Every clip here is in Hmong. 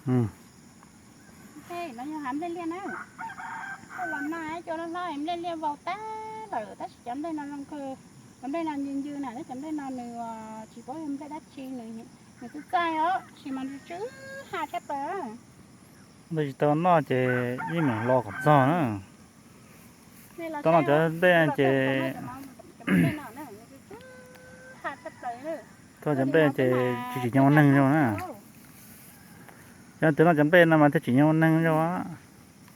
Nthe no yog hav nplej liaj na. Tuaj los no cov hlob hlob nplej liaj vau tag lawm tab sis cov nplej no zoo kawg. Cov nplej no ncw ncw na, cov nplej no nws tsis paub yog nplej dab tsi, nws txaij txaij os, tab sis mas tsw tsw ha tshaj plaws. Nplej tsis tau noj ces yeej meem los kom txog na. Tau noj cov nplej ces, tau cov nplej ces tsis tsim nyog ua neeg zoo na. Yog tias noj cov nplej no mas thiaj tsim nyog ua neeg zoo.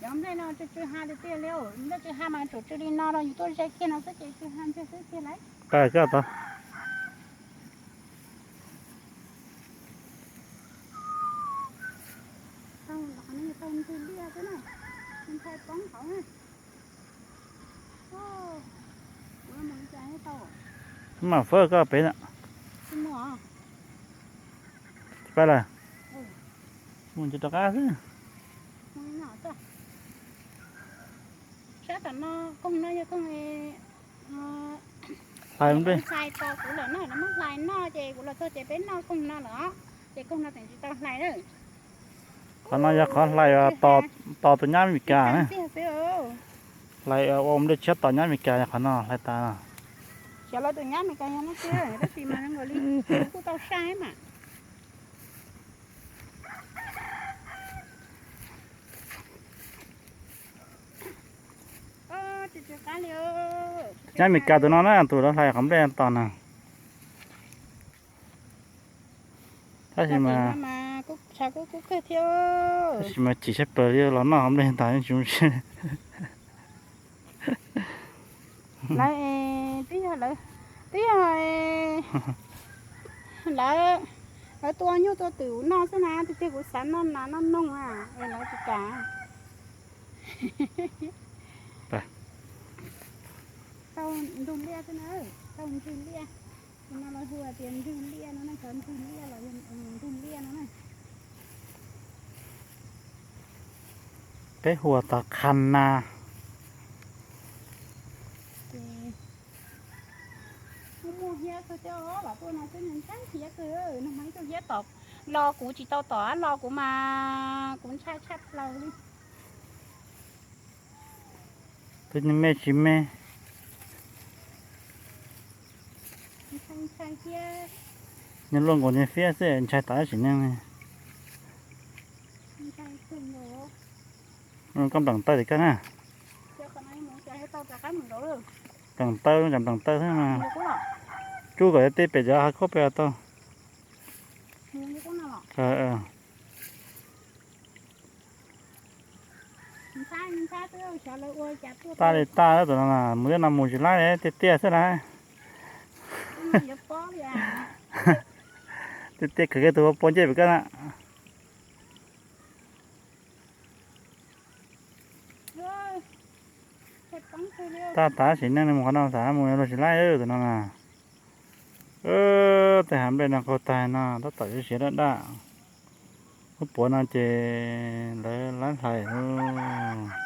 Cov nplej no tsw tsw ha tiag tiag li, nplej tsw ha mas tsum tsw li no rau yus tuaj ze kiag no xwb ces tsw ha ntseg xwb tiag lauj. Pab koj tau. Tau ntws liaj xwb na, ntshai poob hauv na. Mam fawb koj pem na. Tsis pab lawm. Mus nce rov qab xwb. Sab tom no, koog no yog koog hlais nplej, hlais tos kuv lawm na, lawv muab hlais noj ces kuv los txog ces peb noj koog no lawm os, ces koog no tseem tsis tau hlais na. Qhov no yog qhov hlais tos tus nyab Amelikas na. Hlais ua nplej tshiab tos nyab Amelikas yog qhov no hlais tas. Xyov lawv tus nyab Amelikas yog no xwb, tab sis mas zoo nkaus li kuv kuj tau saib mas. Nyab Amelikas tus no na, tus lawv hlais qhov nplej tos na. Tab sis mas, tab sis mas chim siab plaws li los noj qhov nplej ntag yeej tsis zoo siab. Lawv, twb yog, twb yog lawv, lawv tua nyuj tua twm noj xwb na, tiag tiag kuv xav noj nas noj noog na, es lawv tsis kam. Tau ntug liaj xwb na, tau ntug liaj. Tus no lawv hu hais tias ntug liaj no na, cov ntug liaj los yog ntug liaj no na. Peb hu ua tom qha nas. Muaj hiab kawg thiab os, los tuaj no twb ntshai hiab kawg, nag hmo ib tug hiab tom, los kuv tsis tau tom, los kuv mas kuv ntshai tshaj plaws li. Twb me tsis me. Nws luaj nkaus nws fiab xwb ntshai tom ib sim neej. Koj npleem taw tim koj na. Npleem taw, npleem taw xwb mas. Tsuj kom tej pem cov hav khaub pem tau. Tag li tag tam no mus tej no mus tsis laib tiaj tiaj xwb na. Tiaj tiaj khaws kiag tus ua pua ncej pem koj na. Tag tas sim neej mus qhov no xav mus luag tsis laib tam no na. Tej hav nplej no qaug tag no tab tom siav daj daj. Lub puav no ces lawv laib hlais lawm.